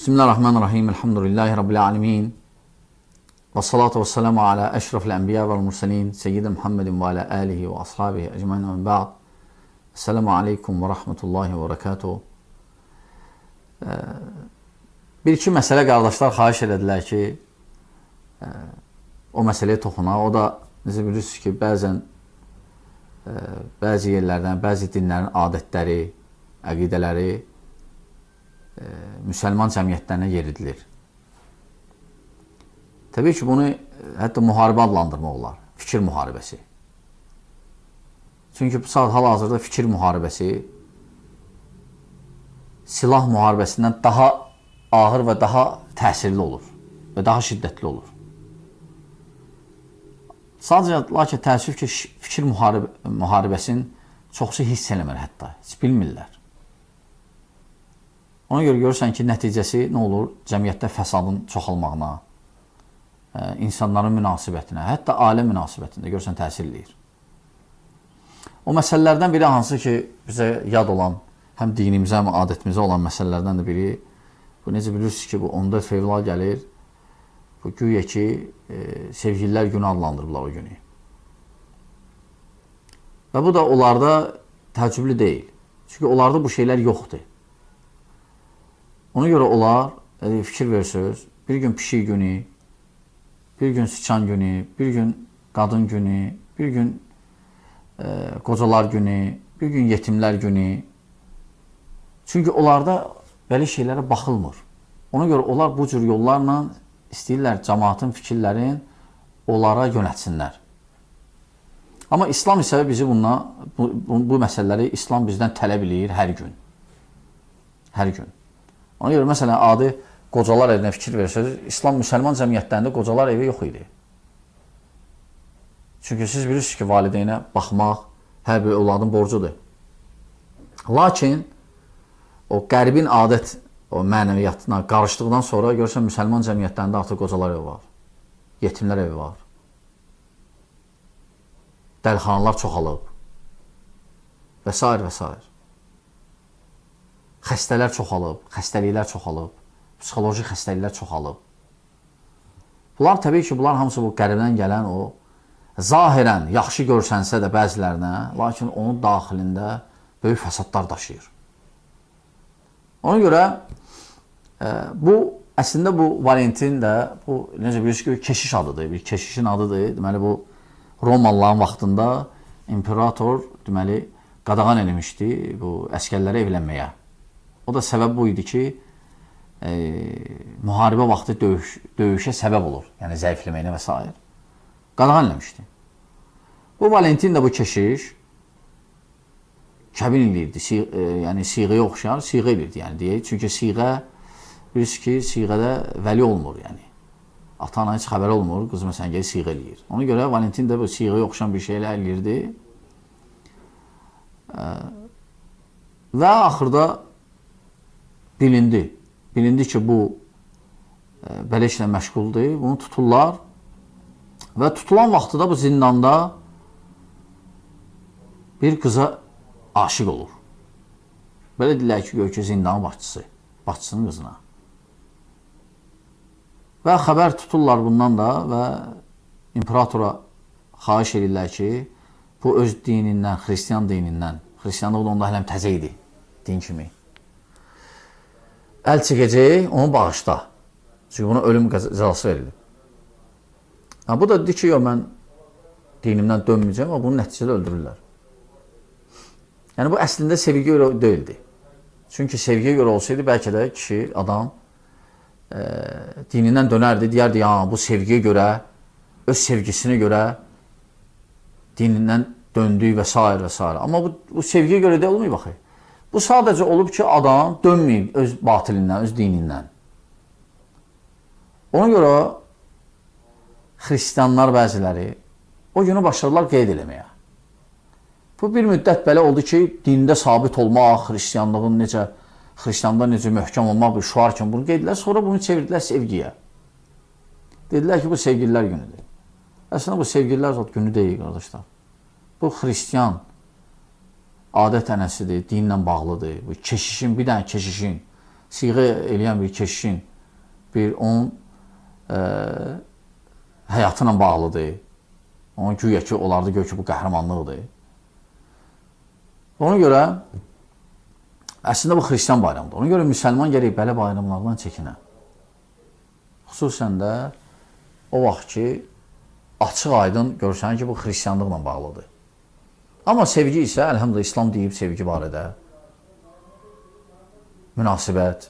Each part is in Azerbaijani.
Bismillahirrahmanirrahim. Elhamdülillahi Rabbil alemin. Və salatu və selamu alə əşrafil ənbiya və mursalin seyyidina Muhammedin və alə alihi və ashabihi ecmain və ba'd. Esselamu aleykum və rahmetullahi və berekatuhu. Bir iki məsələ qardaşlar xahiş elədilər ki, o məsələyə toxunaq. O da necə bilirsiniz ki, bəzən bəzi yerlərdən, bəzi dinlərin adətləri, əqidələri müsəlman cəmiyyətlərinə yeridilir. Təbii ki, bunu hətta müharibə adlandırmaq olar. Fikir müharibəsi. Çünki bu saat hal-hazırda fikir müharibəsi silah müharibəsindən daha ağır və daha təsirli olur və daha şiddətli olur. Sadəcə, lakin təəssüf ki, fikir müharibəsinin çoxsu hiss eləmir hətta, heç bilmirlər. Ona görə görürsən ki, nəticəsi nə olur? Cəmiyyətdə fəsadın çoxalmağına, insanların münasibətinə, hətta ailə münasibətində görürsən təsir eləyir. O məsələlərdən biri hansı ki, bizə yad olan, həm dinimizə, həm adətimizə olan məsələlərdən də biri, bu necə bilirsiniz ki, bu 14 fevral gəlir, bu güya ki, sevgililər günü adlandırıblar o günü. Və bu da onlarda təəccüblü deyil. Çünki onlarda bu şeylər yoxdur. Ona görə onlar, fikir verirsiniz, bir gün pişik günü, bir gün sıçan günü, bir gün qadın günü, bir gün qocalar günü, bir gün yetimlər günü. Çünki onlarda belə şeylərə baxılmır. Ona görə onlar bu cür yollarla istəyirlər cəmaatın fikirlərin onlara yönəltsinlər. Amma İslam isə bizi bundan, bu məsələləri İslam bizdən tələb eləyir hər gün. Hər gün. Ona görə məsələn adi qocalar evinə fikir versəniz, İslam müsəlman cəmiyyətlərində qocalar evi yox idi. Çünki siz bilirsiniz ki, valideynə baxmaq hər bir övladın borcudur. Lakin o qərbin adət o mənəviyyatına qarışdıqdan sonra görürsən müsəlman cəmiyyətlərində artıq qocalar evi var. Yetimlər evi var. Dəlixanalar çoxalıb. Və s. və s. Xəstələr çoxalıb, xəstəliklər çoxalıb, psixoloji xəstəliklər çoxalıb. Bunlar təbii ki, bunlar hamısı bu qərbdən gələn o zahirən yaxşı görsənsə də bəzilərinə, lakin onun daxilində böyük fəsadlar daşıyır. Ona görə bu əslində bu Valentin də bu necə bilirsiniz ki, keşiş adıdır, bir keşişin adıdır. Deməli bu Romalıların vaxtında imperator deməli qadağan eləmişdi bu əsgərlərə evlənməyə. O da səbəb bu idi ki, müharibə vaxtı döyüşə səbəb olur. Yəni zəifləməyinə və s. Qadağan eləmişdi. Bu Valentin də bu keşiş kəbin eləyirdi. Yəni siğəyə oxşar, siğə eləyirdi yəni deyək. Çünki siğə bilirsiniz ki, siğədə vəli olmur yəni. Ata-ana heç xəbəri olmur, qız məsələn gəlir siğə eləyir. Ona görə Valentin də bu siğəyə oxşan bir şeylər eləyirdi. Və axırda bilindi. Bilindi ki, bu belə işlə məşğuldur. Bunu tuturlar və tutulan vaxtı da bu zindanda bir qıza aşiq olur. Belə deyirlər ki, gör ki, zindanın başçısı, başçısının qızına. Və xəbər tuturlar bundan da və imperatora xahiş edirlər ki, bu öz dinindən, xristian dinindən, xristianlıq da onda hələm təzə idi, din kimi. Əl çəkəcək, onu bağışla. Çünki buna ölüm cəzası verilib. Ha, bu da dedi ki, yox, mən dinimdən dönməyəcəm, amma bunu nəticədə öldürürlər. Yəni bu əslində sevgiyə görə deyildi. Çünki sevgiyə görə olsaydı bəlkə də kişi, adam dinindən dönərdi, deyərdi, ya bu sevgiyə görə, öz sevgisinə görə dinindən döndü və s. və s. Amma bu sevgiyə görə də olmayıb axı. Bu sadəcə olub ki, adam dönməyib öz batilindən, öz dinindən. Ona görə xristianlar bəziləri o günü başladılar qeyd eləməyə. Bu bir müddət belə oldu ki, dində sabit olmaq, xristianlığın necə, xristianda necə möhkəm olmaq bir şüar kimi bunu qeyd edilər. Sonra bunu çevirdilər sevgiyə. Dedilər ki, bu sevgililər günüdür. Əslində bu sevgililər zat günü deyil, qardaşlar. Bu xristian adət ənənəsidir, dinlə bağlıdır. Bu keşişin, bir dənə keşişin Siğə eləyən bir keşişin, bir onun həyatı ilə bağlıdır. Onun güya ki, onlarda gör ki, bu qəhrəmanlıqdır. Ona görə əslində bu xristian bayramıdır. Ona görə müsəlman gərək belə bayramlardan çəkinə. Xüsusən də o vaxt ki, açıq aydın görsən ki, bu xristianlıqla bağlıdır. Amma sevgi isə, əlhəmdülillah, İslam deyib sevgi barədə. Münasibət,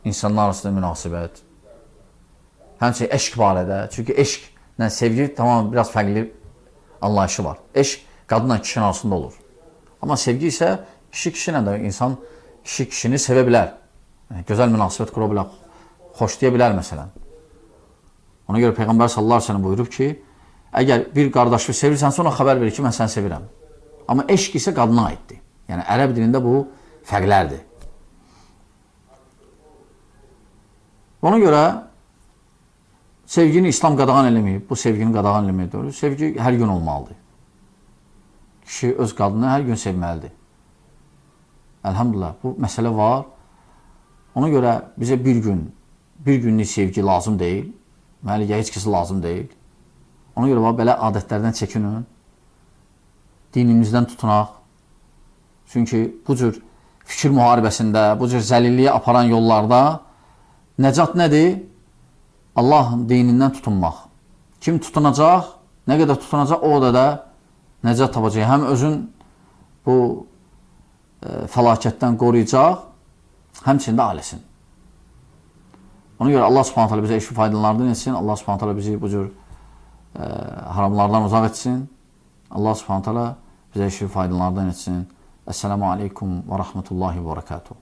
insanlar arasında münasibət. Həmçinin eşq barədə. Çünki eşqlə sevgi tamam biraz fərqli anlayışı var. Eşq qadınla kişinin arasında olur. Amma sevgi isə kişi kişi ilə də insan kişi kişini sevə bilər. Yəni, gözəl münasibət qura bilər, xoşlaya bilər məsələn. Ona görə Peyğəmbər sallallahu əleyhi və səlləm buyurub ki, əgər bir qardaşını sevirsənsə, ona xəbər ver ki, mən səni sevirəm. Amma eşq isə qadına aiddir. Yəni ərəb dilində bu fərqlərdir. Ona görə sevgini İslam qadağan eləməyib. Bu sevgini qadağan eləməyib. Doğru. Sevgi hər gün olmalıdır. Kişi öz qadını hər gün sevməlidir. Əlhamdülillah, bu məsələ var. Ona görə bizə bir gün, bir günlük sevgi lazım deyil. Mənə heç kəsə lazım deyil. Ona görə bax, belə adətlərdən çəkinin. Dinimizdən tutunaq. Çünki bu cür fikir müharibəsində, bu cür zəlilliyə aparan yollarda nəcat nədir? Allah dinindən tutunmaq. Kim tutunacaq, nə qədər tutunacaq, o da nəcat tapacaq. Həm özün bu fəlakətdən qoruyacaq, həmçinin də ailəsini. Ona görə Allah Subhanahu taala bizə eşi faydalardan etsin. Allah Subhanahu taala bizi bu cür haramlardan uzaq etsin. Allah Subhanahu taala bizə eşi faydalardan etsin. Esselamu aleykum və rahmetullahi və berekatuhu.